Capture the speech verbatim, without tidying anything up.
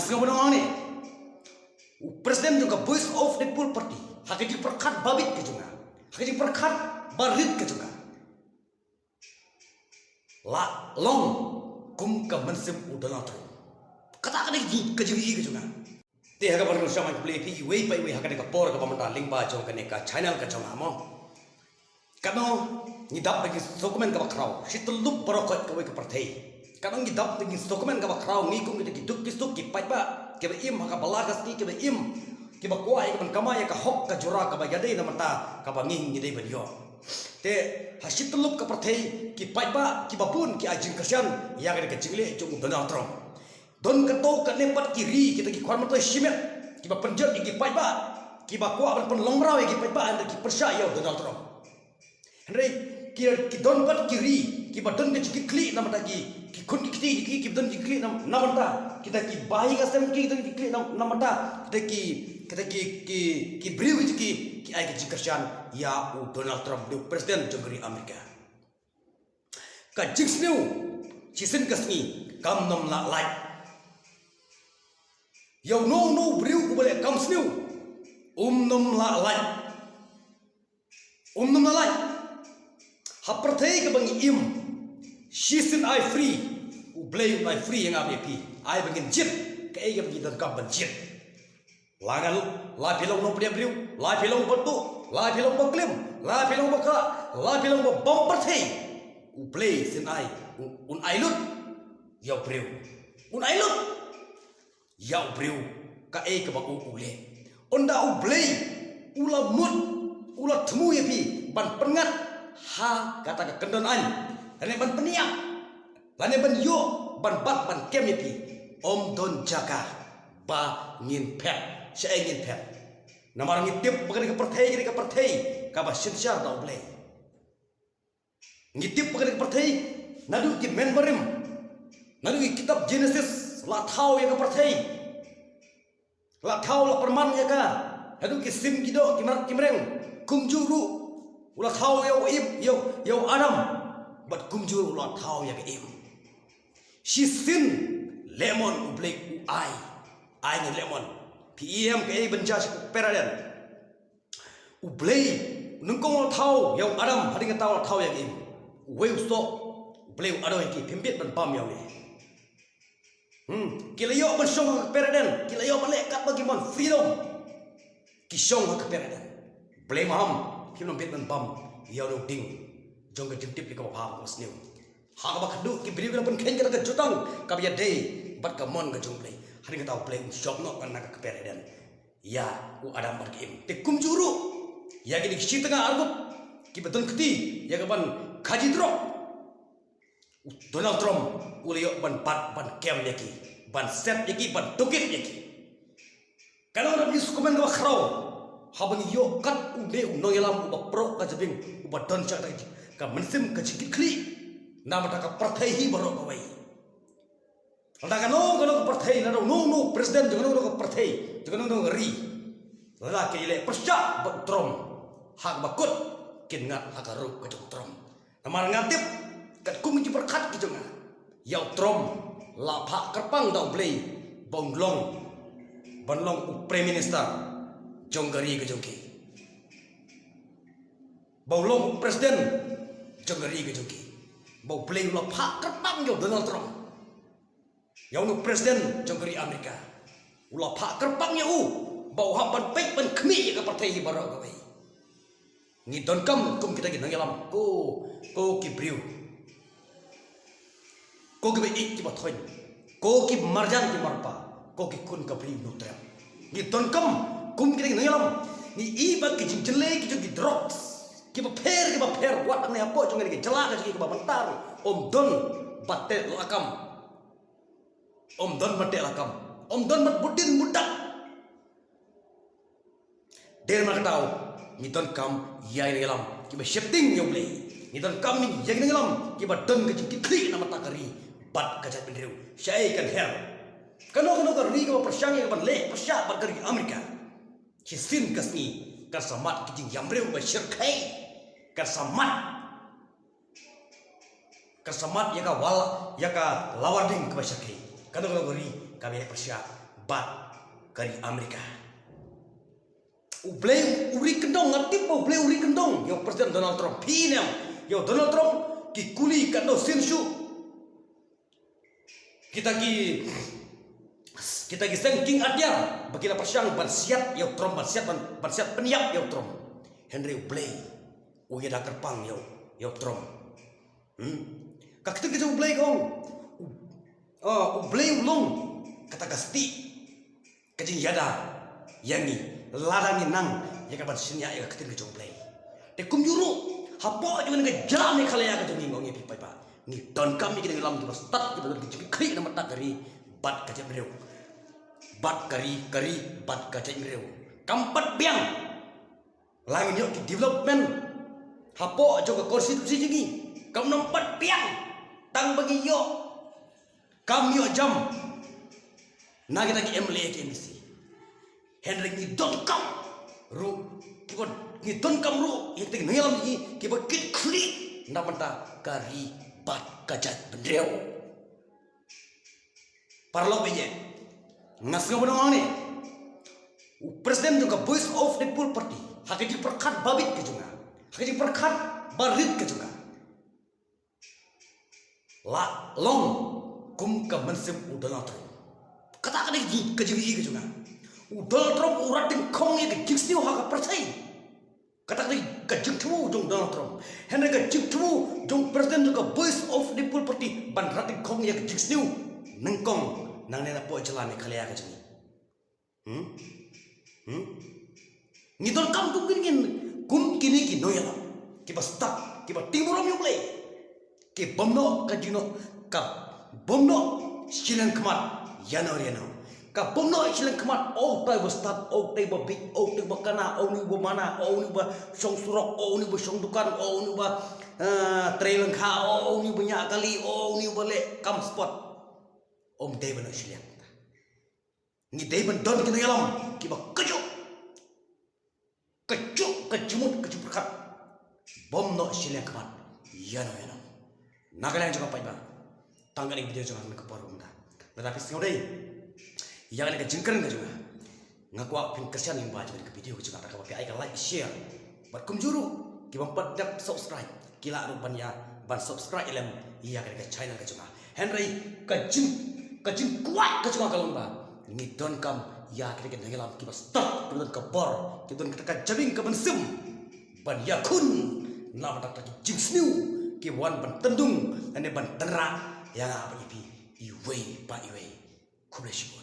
Nga ba nong ne u president jong ka Voice of the People Party, ha ka jingpyrkhat ba bit ka jong nga, ha ka jingpyrkhat ba rit ka jong nga, la long kum ka mynsiem u Donald Trump. Kata ka dei ka jing- ka jingïohi ka jong nga. Te ha kaba ngan ïa shah ban plie ïa phi iwei pa iwei ha kane ka por kaba mynta lyngba jong kane ka channel ka jong nga mo. Katno ngi dap da ki sngewkmen kaba khraw, shi tyllup baroh kawei ka pyrthei. Katno ngi dap da ki sngewkmen kaba khraw, ngi kum kita ki duk ki suk ki paidbah kiba im ha ka bylla ka sngi, kiba im, kiba kwah ïa ka ban kamai ïa ka hok ka jura kaba ïadei na bynta kaba ngi ngi dei ban ïoh. Te ha shi tyllup ka pyrthei ki paidbah kiba bun ki ai jingkyrshan ïa kane ka jingleh jong u Donald Trump. Don kato kane pat ki ri, kita ki khwan myntoi shimet kiba pynjot ïa ki paidbah, kiba kwah ban pynlong mraw ïa ki paidbah, hynrei ki pyrshah ïa u Donald Trump. Hynrei ki, ki don pat ki ri kiba don ka jingkitkhlieh na bynta ki, ki khun ki kti ki, kiba don jingkitkhlieh na, na bynta kita ki bahaïing hasem ki, ki don jingkitkhlieh na, na bynta kita ki, kita ki, ki, ki briew ki, ki, ki ai ka jingkyrshan ïa u Donald Trump, u president jong ka ri Amerika. Ka jingsniew, shisien ka sngi kam nym lah lait. Ïa uno uno u briew uba leh kam sniew, um nym lah lait. Um nym lah lait. Ha pyrthei kaba ngi im, shisien ai free, U Blei un ai free ïa nga bad ïa phi. Ai ba ngin jied kaei kaba ngi donkam ban jied. La nga, la phi long nongpynïap briew, la phi long ba tuh, la phi long ba klim, la phi long ba khlaiñ, la phi long ba bym pyrthei, U Blei shisien ai, un, un ai lut ïa u briew. Un ai lut ïa u briew kaei kaba u, u leh. Ynda U Blei u la mut, u la thmu ïa phi ban pynngat ha kata ka kyndon aiñ, lane ban pynïap, lane ban ïoh ban bat ban kem ïa phi, ym don jaka ba ngin phet. Shaei ngin phet? Namar ngi tip ba kane ka pyrthei, kane ka pyrthei kaba synshar da U Blei. Ngi tip ba kane ka pyrthei, naduh ki men barim, naduh ki kitab Genesis la thaw ïa ka pyrthei. La thaw, la pyrman ïa ka. Haduh ki sim ki doh, ki mrad ki mreng, kumjuh ruh u la thaw ïa u Eve, ïa u, ïa u Adam. Bad kumjuh ruh u la thaw ïa ka Eve. Shisien lehmon U Blei u ai. Ai ngi lehmon. Phi ïohi em kaei ban jia sha ka paradise? U Blei, nyngkong u la thaw ïa u Adam, hadien kata u la thaw ïa ka Eve. Uwei u soh, U Blei u ong ïa ki, phim bit ban bam ïa une. Hmm, ki la ïoh ban shong ha ka paradise, ki la ïoh ban leh katba ki mon, freedom. Ki shong ha ka paradise. Blei maham, phim bit ban bam ïa une u dieng jong ka jingtip ïa kaba bha bad kaba sniew. Ha kaba khatduh ki briew ki la pynkheiñ kata ka jutang kaba ïadei bad ka mon ka jong U Blei. Hadien kata U Blei un shong noh na ka paradise ïa u Adam bad ka Eve. Te kumjuh ruh ïa kine ki shi tnga arngut kiba don kti ïa ka ban khaji drok, u Donald Trump u la ïoh ban bat ban kem ïa ki, ban set ïa ki, ban tohkit ïa ki. Kano kano ka jingsngewkmen kaba khraw haba ngi ïoh kat une u nongïalam uba proh ka jabieng, uba don sha kata ka mynsiem ka jingkitkhlieh na bynta ka pyrthei hi baroh kawei. Lada kano kano ka pyrthei, lada uno uno u president jong kano kano ka pyrthei, jong kano kano ka ri, lada ki leh pyrshah bad u Trump, ha kaba kut kin ngat ha ka rukom ka jong u Trump. Namar nga tip katkum ki jingpyrkhat ki jong nga, ïa u Trump la phah kyrpang da U Blei ba un long, ban long u Prime Minister jong ka ri ka jong ki, ba un long u president jong ka ri ka jong ki. Ba U Blei u la phah kyrpang ïa u Donald Trump, ïa une u president jong ka ri Amerika, u la phah kyrpang ïa u ba u hap ban peit ban khmih ïa ka pyrthei hi baroh kawei. Ngi donkam kum kita ki nongïalam, ko, ko ki briew, ko kiba ïeit kiba thoiñ, ko ki marjan ki marpa, ko ki khun ka Blei u Nongtrep. Ngi donkam kum kita ki nongïalam. Ngi i ba ki jingjyllei ki jong ki drugs kiba pher kiba pher, wat hangne hapoh jong kane ka jylla ka jong ngi kaba mynta ruh, ym don ba teh lakam. Ym don ba teh lakam. Ym don ba bud dien bud dak. Dei namar kata ngi donkam ïa ki nongïalam kiba sheptieng ïa U Blei. Ngi donkam ïa ki nongïalam kiba don ka jingkitkhlieh na bynta ka ri bad ka jaitbynriew. Shaei kan her? Kano kano ka ri kaba pyrshang ïa ka ban leh pyrshah bad ka ri Amerika, shisien ka sngi kan sa mad ki jingïambriew ba shyrkhei. Kan sa mad, kan sa mad ïa ka wal, ïa ka lawar ding kaba shyrkhei. Kano kano ka ri kaba leh pyrshah bad ka ri Amerika. U Blei u ri kyndong, nga tip ba U Blei u ri kyndong ïa u President Donald Trump. Phi ne em, ïa u Donald Trump ki kuli katno sien shuh. Kita ki, kita ki seng kieng atiar ba ki la pyrshang ban siat ïa u Trump, ban siat, ban, ban siat pynïap ïa u Trump. Hynrei U Blei u ïada kyrpang ïa u, ïa u Trump. Hmm? Ka ktien ka jong U Blei ka ong, u, ah, U Blei u long kata ka stieh ka jingïada ïa ngi lada ngi nang ïa ka ban shaniah ïa ka ktien ka jong U Blei. Te kumjuh ruh hapoh jong ka jylla Meghalaya ka jong ngi, ma ong ïa phi paidbah, ngi donkam ïa ki nongïalam kiba stad, kiba don ka jingkhih na bynta ka ri bad ka jaitbynriew. Bad ka ri, ka ri bad ka jaitbynriew. Kam pat biang la ngin ïoh ki development hapoh jong ka constituency jong ngi. Kam nym pat biang tang ba ngi ïoh kam ïoh jam na kita ki M L A ki M D C. Hynrei ngi donkam ruh kiba, ngi donkam ruh ïa kita ki nongïalam jong ngi kiba kit khlieh na bynta ka ri bad ka jaitbynriew. Paralok ba ïeit, nga sngew ban ong hangne, u President jong ka Voice of the People Party, ha ka jingpyrkhat ba bit ka jong nga, ha ka jingpyrkhat ba rit ka jong nga, la long kum ka mynsiem u Donald Trump. Kata ka dei ka jing, ka jingïohi ka jong nga. U Donald Trump u rat dyngkhong ïa ka jingsniew ha ka pyrthei. Kata ka dei ka jingthmu jong Donald Trump. Hynrei ka jingthmu jong President jong ka Voice of the People Party ban rat dyngkhong ïa ka jingsniew nyngkong nangne napoh jylla Meghalaya ka jong ngi. Hmm? Hmm? Ngi donkam kum kine, kum kine ki nongïalam kiba stad, kiba tip burom ïa U Blei, ki bym noh ka jingnoh, ka bym noh shiliang khmat ïano ïano. Ka bym noh shiliang khmat, o utai ba stad, o utai ba bieit, o utai ba kana, o une ba mana, o une ba shong surok, o une ba shong dukan, o une ba, eh, trei lyngkha, o une ba ñiah kali, o une ba leh kam sport. Ym dei ban noh shiliang. Ngi dei ban don ki nongïalam kiba kajuh, kajuh ka jingmut, ka jingpyrkhat. Bym noh shiliang khmat ïano ïano. Na ka liang jong nga paidbah, tang kane ka video jong nga ha kane ka por kumta. Lada phi sngewdei ïa kane ka jingkren ka jong nga, nga kwah phin kyrshan lyngba jong kane ka video ka jong nga da kaba phi ai ka like, share, bad kumjuh ruh ki bym pat dep subscribe ki lah ruh ban ïa, ban subscribe lem ïa kane ka channel ka jong nga. Hynrei ka jing, ka jingkwah ka jong nga ka long ba ngi donkam ïa kine ki nongïalam kiba stad, kiba don ka bor, kiba don kata ka jabieng ka mynsiem ban ïakhun na bynta ki jingsniew kiba wan ban tyndung lane ban tynrah ïa nga bad ïa phi iwei pa iwei. Khublei shibun.